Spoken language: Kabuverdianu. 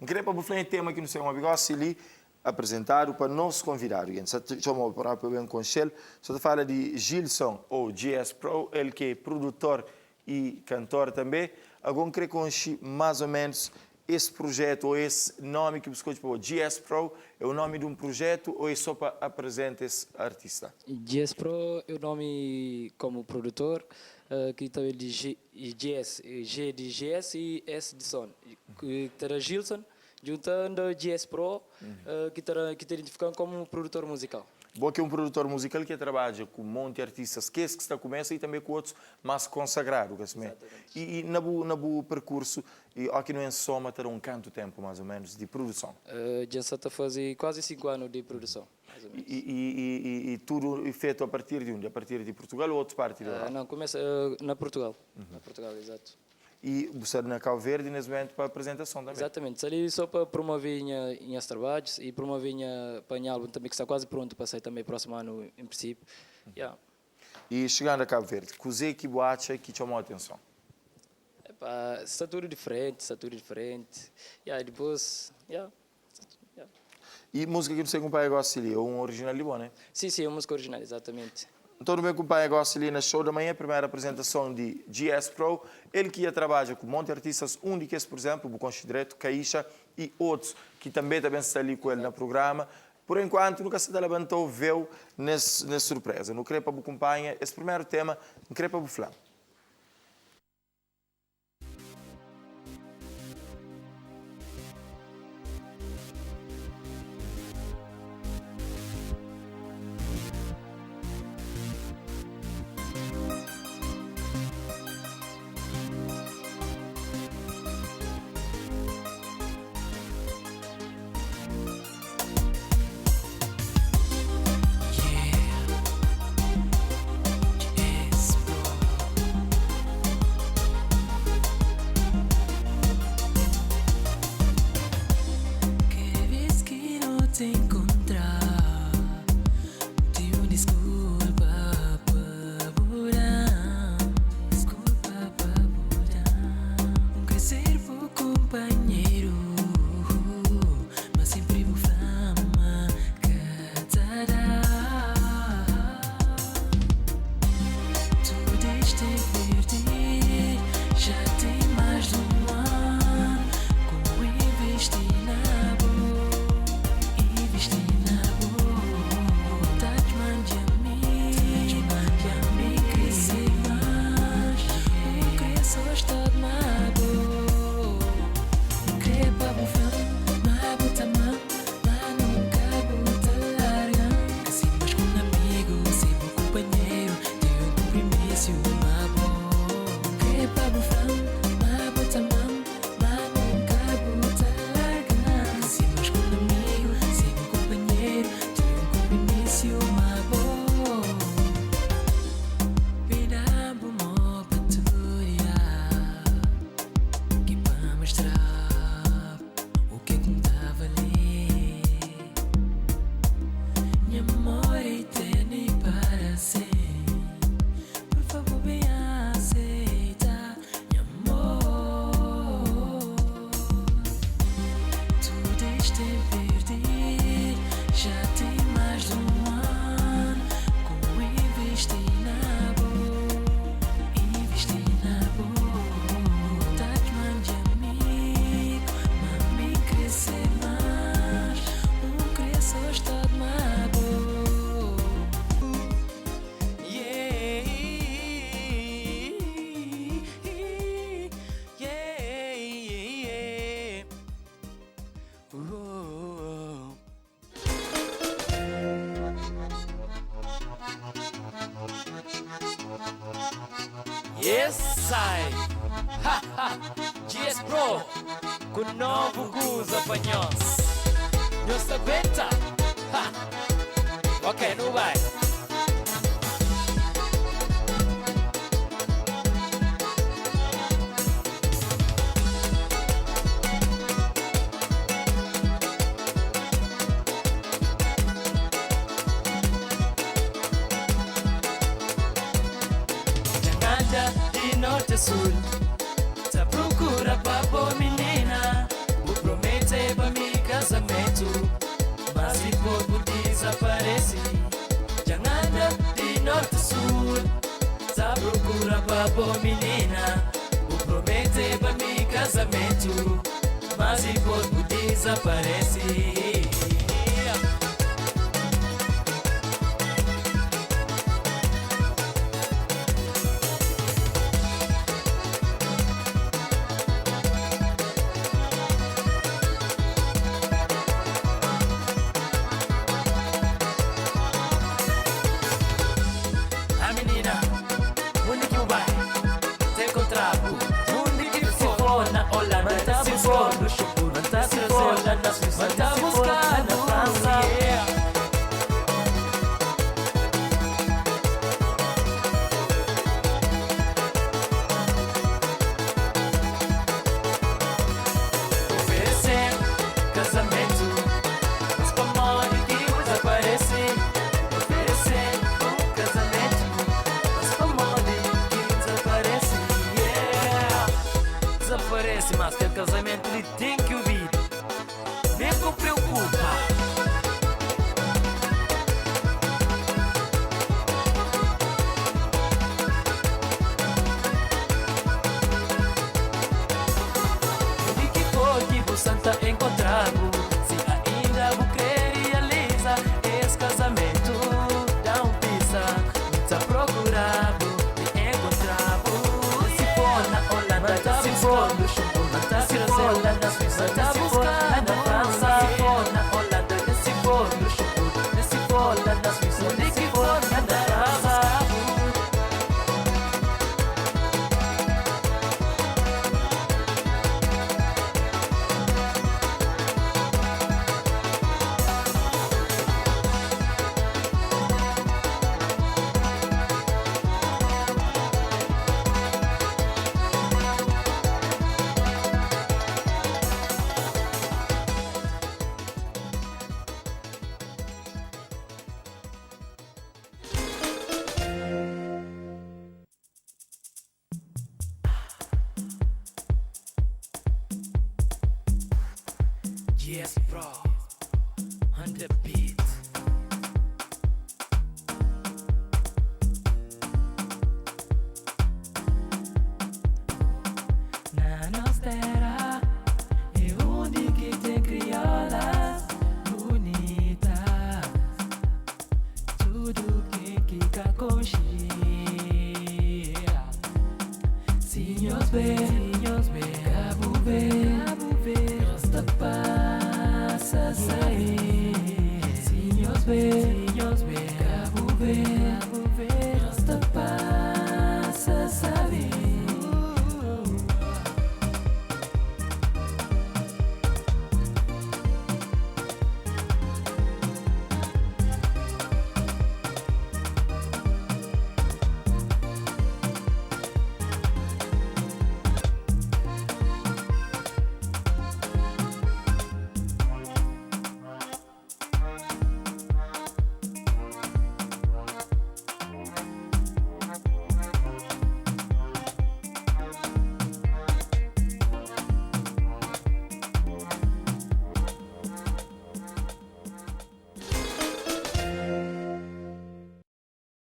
N kre pa bu fla nha tema ki nu sai obi gosi li apresentadu pa nos konvidadu ki N sa ta txoma propi pa ben konxe-l. Sa ta fala di Gilson ou GS Pro, el ki é produtor i kantor tanbe. Ago N kre konxe más o ménus es prujetu ou es nomi ki bu skodje pa bo. GS Pro é o nomi di un prujetu ou é so pa apresenta es artista? GS Pro é o nomi komu produtor ki ta ben di GS, G di GS i S di Son, ki ta da Gilson, djunta N da GS Pro ki ta da ki ta identifikan komu produtor muzikal. Bo ki é un produtor muzikal ki trabadja ku monti artistas, kes ki sta kumesa i tanbe ku otus más konsagradu, ka simé? I i na bu na bu perkursu, i ó ki nu en soma ta da un kantu tenpu más o ménus di produson? Dja N sa ta faze kuazi 5 anu di produson, más o ménus. I i i i tudu e fetu a partir di undi? A partir di Purtugal ô otus parti di Europa? Não, kumesa na Purtugal, na Purtugal, izatu. I bu sta na Kau Verdi nes mumentu pa apresentason tanbe? Exatamente, sta li so pa promove nha nhas trabadjus i promove nha pa nha album tanbe ki sta kuazi prontu pa sai tanbe prósimu anu em prinsipiu, yeah. I xigandu a Kabu Verdi, kuze ki bu atxa ki txomau atenson? Epá, sta tudu diferenti, sta tudu diferenti, yeah, dipôs, yeah, yeah. I musika ki nu sta kunpanha gosi li é un orijinal di bo, ne? Si, si, é un musika orijinal, exatamente. Nton nu ben kunpanha gosi li na Show da Manhã, primeru apresentason di GS Pro, el ki ia trabadja ku monti artistas, un di kes, pur izenplu, bu konxe dretu, Kaysha i otus ki tanbe ta ben sta li ku el na prugrama. Pur enkuantu nu ka sta ta labanta-u veu nes nes surpreza. Nu kre pa bu kunpanha es primeru tema, N kre pa bu fla-m. Yes I! Ha ha! GS Pro ku novu kuza pa nhos. Nhos ta aguenta? Ha! Ok, nu bai. Dja N anda di norti a sul Ta prokura pa bo minina Bu promete. Oh minina, bu promete pa mi kazamentu, mas dipôs bu dizaparese. A menina, undi ki bu bai? Ta enkontra-bu undi ki bu for. Na Holanda, ta se for Luxemburgo, ta se for la na Suíça, ta buska na França. Oferece kazamentu, mas pamodi ki bu dezaparese? Oferece un kazamentu, mas pamodi ki bu dezaparese? Yeah. Dezaparese, mas kel kazamentu li ten ki obidu. Nen ku preokupa. Di ki for ki bu sa ta enkontra-bu? Si ainda bu kre rializa es kazamentu, da un pisa, N ta prokura-bu ti enkontra-bu. Si for na Holanda, si for Luxemburgo, si for la na Suíça, si for la na França, si for na Holanda, si for Luxemburgo, si for la na Suíça, si for la na França. GS Pro on the beat.